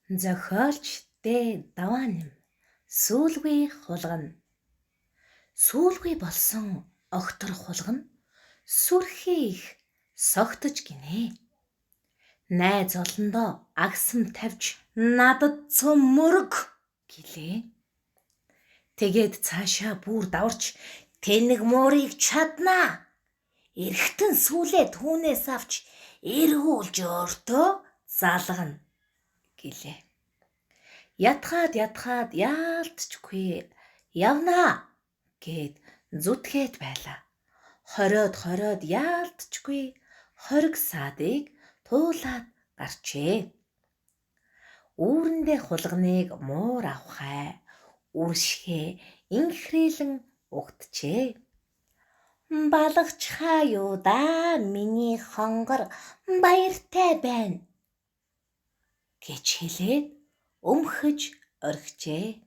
Зохиолч Д. Давааним Сүүлгүй хулгана. Сүүлгүй болсон огтор хулгана сүрхий их согтож гинэ. Найз олондоо агсам тавьж надад цум мөрөг гэлээ. Тэгээд цаашаа бүр даварч тэнэг муурыг чаднаа. Эргэтэн сүүлээ түүнээс авч эргүүлж өөртөө залгана гэлээ. Ятгаад ятгаад яалтчгүй явнаа гэд зүтгээд байлаа. Хориод хориод яалтчгүй хориг саадыг туулаад гарчээ. Үүрэндээ хулганыг муур авхай, үршихээ инхрийлэн угтжээ. Балгачхаа юу да миний хонгор баяртай байна гэж хэлээд өмхөж орхижээ.